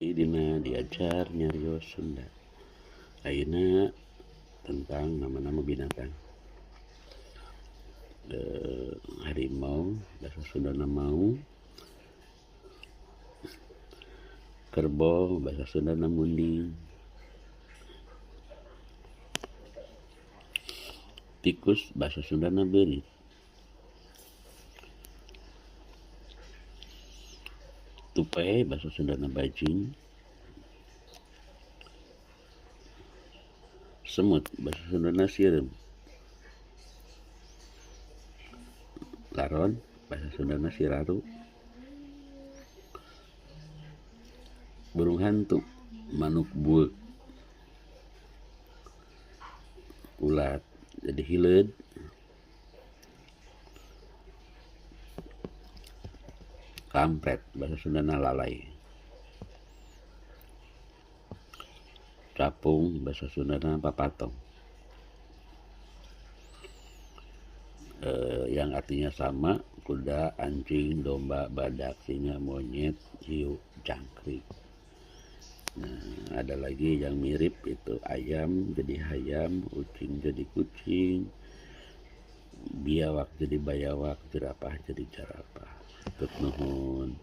Dina diajar nyarios Sunda. Ayeuna tentang nama-nama binatang. Harimau bahasa Sundana maung, kerbau bahasa Sundana munding, tikus bahasa Sundana beurit, tupai bahasa Sundana bajing, semut bahasa Sundana sireum, laron bahasa Sundana siraru, burung hantu manuk bueuk, ulat jadi hileud, kampret bahasa Sundana lalay, capung bahasa Sundana papatong, yang artinya sama kuda, anjing, domba, badak, singa, monyet, hiu, jangkrik. Nah, ada lagi yang mirip itu ayam jadi hayam, ucing jadi kucing, biawak jadi bayawak, jerapah jadi jarapah. Nuhun.